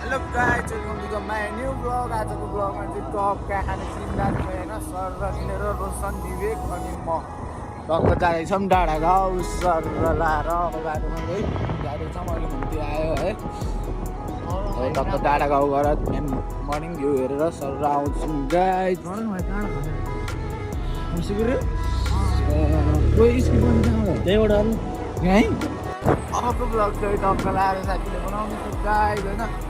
hello guys welcome to the my new blog आजको ब्लगमा चाहिँ टपका खाने सिन्दाहरू होइन सर र किनेर रोशन विवेक अनि म टक्क जाँदैछौँ डाँडा गाउँ सर र लाएर अब बाटोमा गई जाँदैछौँ अहिले घुम्दै आयो है टक्क डाँडा गाउँ गएर मर्निङ भ्यू हेरेर सर र आउँछौँ गाइस त्यहीबाट यहीँ अबको ब्लग चाहिँ टक्क लाएर साथीले बनाउनु छ गाइस होइन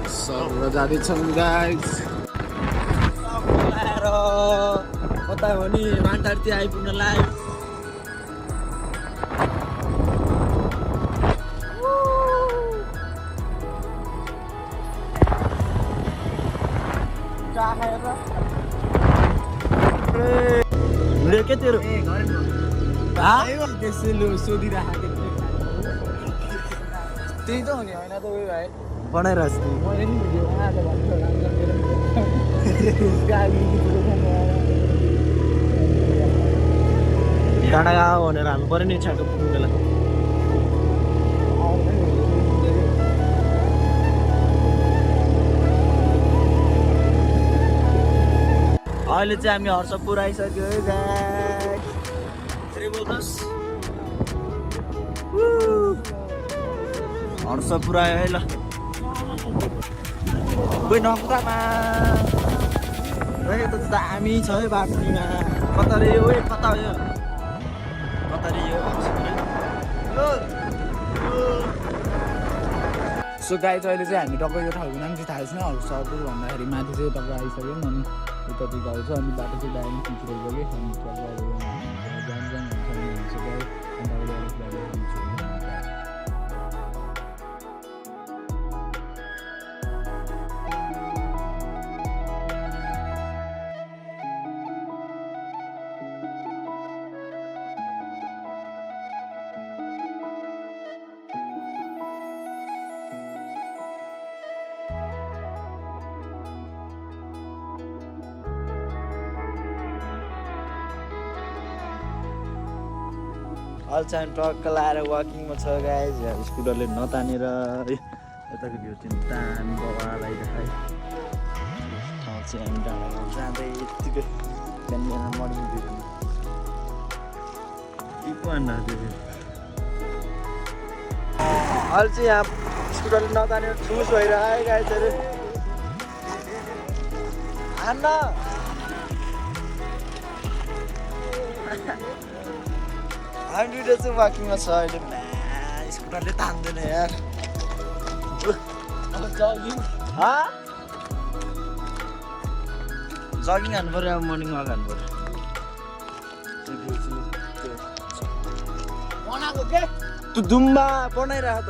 सर जाँदैछौँ गाइस कता हो नि मान्टारतिर आइपुग्न लाग्यो भिडियो के तेरो सोधिराखेको त्यही त हो नि होइन त उयो भाइ बनाइरहेको छु मैले नि भिडियो बनाएर डाँडा गाउँ भनेर हाल्नु पऱ्यो नि छ्याटो पुग्नु बेला अहिले चाहिँ हामी हर्षपुर आइसक्यो है गाइस हर्षपुर आयो है ल कोही नकुदामा त दामी छ है बाटोमा कता रे यो कता हो यो कता रे यो सो गाइस अहिले चाहिँ हामी टक्कै यो ठाउँको नाम चाहिँ थाहा छैन हर्षपुर भन्दाखेरि माथि चाहिँ टक्कै आइसक्यौँ अनि उतातिर आउँछ अनि बाटो चाहिँ दामी खिचिरहेको कि अनि अहिले चाहिँ ट्रक लाएर वाकिङमा छ गाइस स्कुटरले नतानेर यताको भ्यू चाहिँ दामी बवाल आइरहेको है ठाउँ चाहिँ हामी डाँडा गाउँ जाँदै यत्तिकै बिहान मर्निङ भ्यू अहिले चाहिँ यहाँ स्कुटरले नतानेर ठुस भइरहेको है गाइसहरू हान्न हामी दुइटा चाहिँ वाकिङमा छ अहिले स्कुटरले तान्दैन यार जगिङ हान्नु पऱ्यो अब मर्निङ वाक हान्नु पऱ्यो तँ दुम्बा बनाइरह त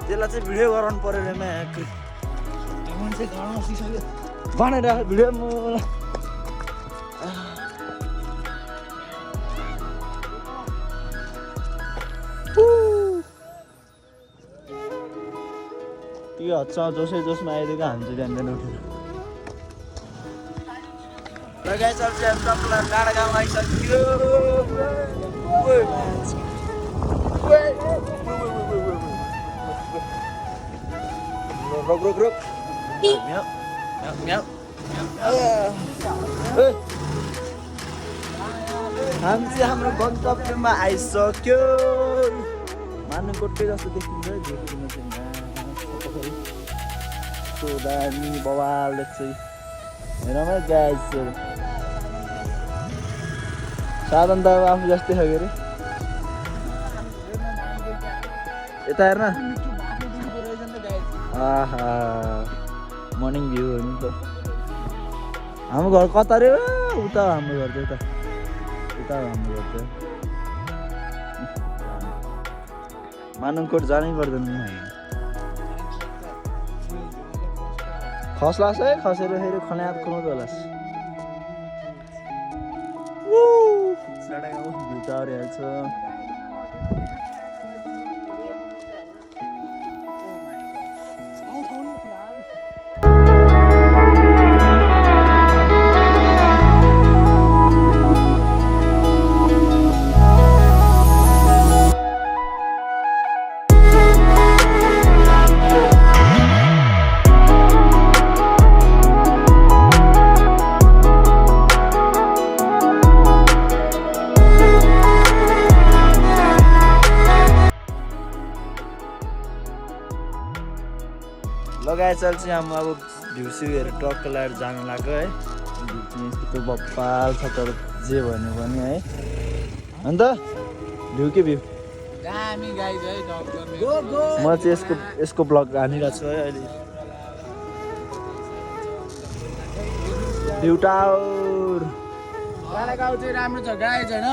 त्यसलाई चाहिँ भिडियो गराउनु पऱ्यो रे म्याक्री बनाइरह भिडियो म त्यो हच्छ जोसै जोसमा आइदिएको हान्छ बिहान उठेर लगाइ चल्छ टक्कला डाँडा गाउँ आइसक्यो रोक रोक रोक हामी चाहिँ हाम्रो गन्तव्यमा आइसक्यो मानुकोटकै जस्तो देखिन्छ देखिनु चाहिँ दामी बवाल देख्छ हेरौँ है गाइसहरू साधन त अब आफू जस्तै छ के अरे यता हेर्न आहा मर्निङ भ्यू हो नि त हाम्रो घर कता रे उता हाम्रो घर चाहिँ उता हाम्रो घर चाहिँ मानुङकोट जानै पर्दैन हामी खस्लास है खसेर फेरि खन्यात खुवाउँछ होलास भ्यू टावर हेर्छ गाइस अहिले चाहिँ हामी अब भ्यू स्यू हेरेर टक्क लगाएर जानु लाग्यो है भ्यू चाहिँ यस्तो बप्पाल छ तर जे भन्यो भने है अन्त भ्यू के भ्यू दामी गाइज है डक्टर म चाहिँ यसको ब्लग हानिरहेको छु है अहिले भ्यू टावर डाँडा गाउँ चाहिँ राम्रो छ गाइज होइन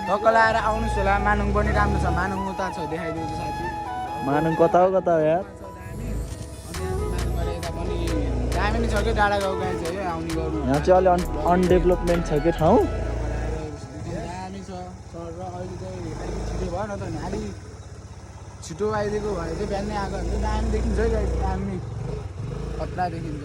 टक्क लगाएर आउनुहोस् होला मानुङ पनि राम्रो छ मानुङ उता छ देखाइदिएको साथी मानुङ कता हो यार दामी नै छ कि डाँडा गाउँ गाइज है आउने गर्नु यहाँ चाहिँ अलि अनडेभलपमेन्ट छ कि ठाउँ दामी छ सर र अहिले चाहिँ अलिक छिटो भयो न त नि अलिक छिटो आइदिएको भए चाहिँ बिहानै आएको भने चाहिँ दामी देखिन्छ है गाइज दामी खतरा देखिन्छ